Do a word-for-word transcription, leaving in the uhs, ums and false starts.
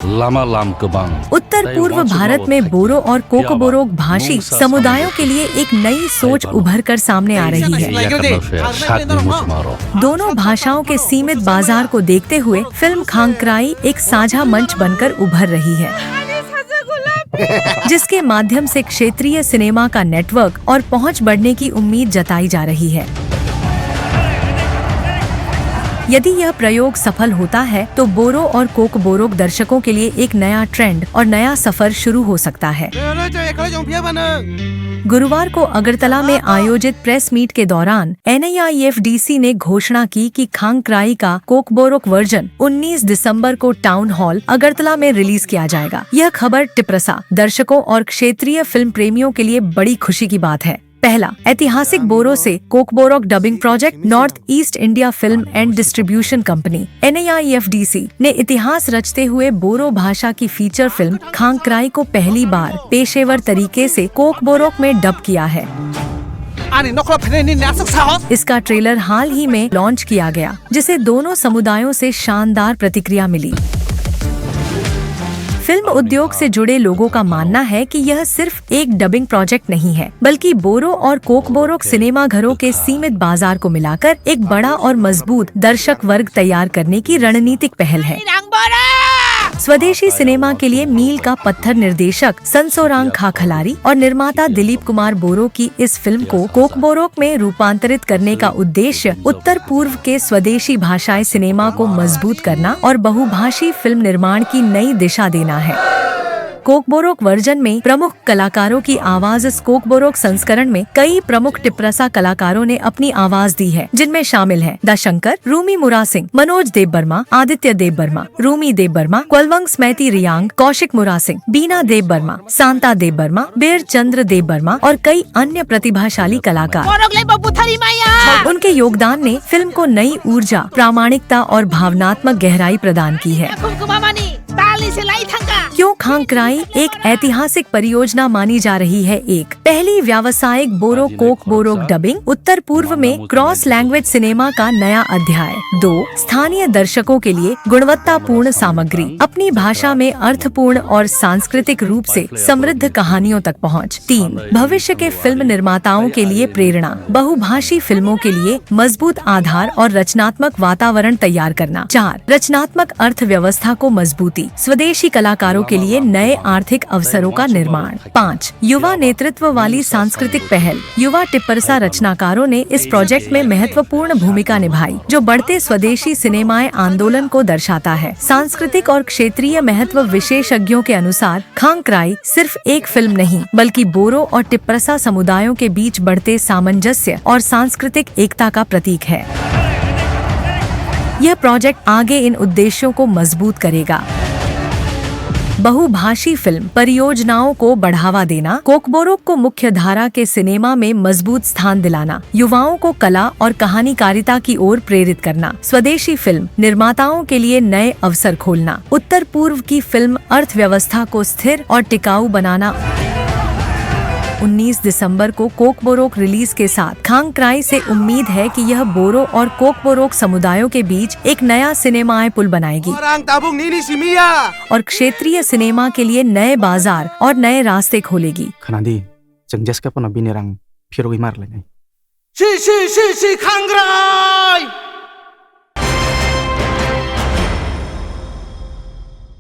Lama lam kwbang. उत्तर पूर्व भारत में बोरो और कोकबोरोक भाषी समुदायों के लिए एक नई सोच उभर कर सामने आ रही है। दोनों भाषाओं के सीमित बाजार को देखते हुए फिल्म खांक्राई एक साझा मंच बनकर उभर रही है, जिसके माध्यम से क्षेत्रीय सिनेमा का नेटवर्क और पहुंच बढ़ने की उम्मीद जताई जा रही है। यदि यह प्रयोग सफल होता है, तो बोरो और कोकबोरोक दर्शकों के लिए एक नया ट्रेंड और नया सफर शुरू हो सकता है। गुरुवार को अगरतला में आयोजित प्रेस मीट के दौरान एनआईआईएफडीसी ने घोषणा की कि खांक्राई का कोकबोरोक वर्जन उन्नीस दिसंबर को टाउन हॉल अगरतला में रिलीज किया जाएगा। यह खबर टिप्रसा दर्शकों और क्षेत्रीय फिल्म प्रेमियों के लिए बड़ी खुशी की बात है। पहला, ऐतिहासिक बोरो से Kokborok dubbing project. North east India film and distribution company, एनआईआईएफडीसी, ने इतिहास रचते हुए बोरो भाषा की फीचर फिल्म खांक्राई को पहली बार पेशेवर तरीके से कोकबोरोक में डब किया है। Ani nokla phainai nini aswk sahos? इसका ट्रेलर हाल ही में लॉन्च किया गया, जिसे दोनों समुदायों से शानदार प्रतिक्रिया मिली। फिल्म उद्योग से जुड़े लोगों का मानना है कि यह सिर्फ एक डबिंग प्रोजेक्ट नहीं है, बल्कि बोरो और कोकबोरोक सिनेमाघरों के सीमित बाजार को मिलाकर एक बड़ा और मजबूत दर्शक वर्ग तैयार करने की रणनीतिक पहल है। स्वदेशी सिनेमा के लिए मील का पत्थर निर्देशक संसोरांग खाखलारी और निर्माता दिलीप कुमार बोरो की इस फिल्म को कोकबोरोक में रूपांतरित करने का उद्देश्य उत्तर पूर्व के स्वदेशी भाषाई सिनेमा को मजबूत करना और बहुभाषी फिल्म निर्माण की नई दिशा देना है। कोकबोरोक वर्जन में प्रमुख कलाकारों की आवाज। इस कोकबोरोक संस्करण में कई प्रमुख टिप्रासा कलाकारों ने अपनी आवाज दी है, जिनमें शामिल हैं द शंकर, रूमी मुरा सिंह, मनोज देबबर्मा, आदित्य देबबर्मा, रूमी देबबर्मा, क्वलवंग स्मैती रियांग, कौशिक मुरा सिंह, बीना देबबर्मा, सांता देबबर्मा, बेर चंद्र देबबर्मा और कई अन्य प्रतिभाशाली कलाकार। Borok lai bo buthari maya. उनके योगदान ने फिल्म को नई ऊर्जा, प्रामाणिकता और भावनात्मक गहराई प्रदान की है। Khum khuma mani, tali se lai thangka. क्यों खांक्राई एक ऐतिहासिक परियोजना मानी जा रही है? एक, पहली व्यावसायिक बोरो कोकबोरोक डबिंग, उत्तर पूर्व में क्रॉस लैंग्वेज सिनेमा का नया अध्याय। दो, स्थानीय दर्शकों के लिए गुणवत्तापूर्ण सामग्री, अपनी भाषा में अर्थपूर्ण और सांस्कृतिक रूप से समृद्ध कहानियों तक पहुंच। तीन, भविष्य के फिल्म निर्माताओं के लिए प्रेरणा, बहुभाषी फिल्मों के लिए मजबूत आधार और रचनात्मक वातावरण तैयार करना। चार, रचनात्मक अर्थव्यवस्था को मजबूती, स्वदेशी कलाकारों के लिए नए आर्थिक अवसरों का निर्माण। पाँच, युवा नेतृत्व वाली सांस्कृतिक पहल। युवा टिप्परसा रचनाकारों ने इस प्रोजेक्ट में महत्वपूर्ण भूमिका निभाई, जो बढ़ते स्वदेशी सिनेमाए आंदोलन को दर्शाता है। सांस्कृतिक और क्षेत्रीय महत्व विशेषज्ञों के अनुसार, खांक्राई सिर्फ एक फिल्म नहीं, बल्कि बोरो और टिप्परसा समुदायों के बीच बढ़ते सामंजस्य और सांस्कृतिक एकता का प्रतीक है। यह प्रोजेक्ट आगे इन उद्देश्यों को मजबूत करेगा। बहुभाषी फिल्म परियोजनाओं को बढ़ावा देना, कोकबोरोक को मुख्य धारा के सिनेमा में मजबूत स्थान दिलाना, युवाओं को कला और कहानीकारिता की ओर प्रेरित करना, स्वदेशी फिल्म निर्माताओं के लिए नए अवसर खोलना, उत्तर पूर्व की फिल्म अर्थव्यवस्था को स्थिर और टिकाऊ बनाना। उन्नीस दिसंबर को कोकबोरोक रिलीज के साथ खांक्राई से उम्मीद है कि यह बोरो और कोकबोरोक समुदायों के बीच एक नया सिनेमाए पुल बनाएगी। Orang tabuk nini simi ya. और क्षेत्रीय सिनेमा के लिए नए बाजार और नए रास्ते खोलेगी। Khna di, chwng jeske phano bini rang phirogwi ma rwlainai. Si, si, si, si, khangrai!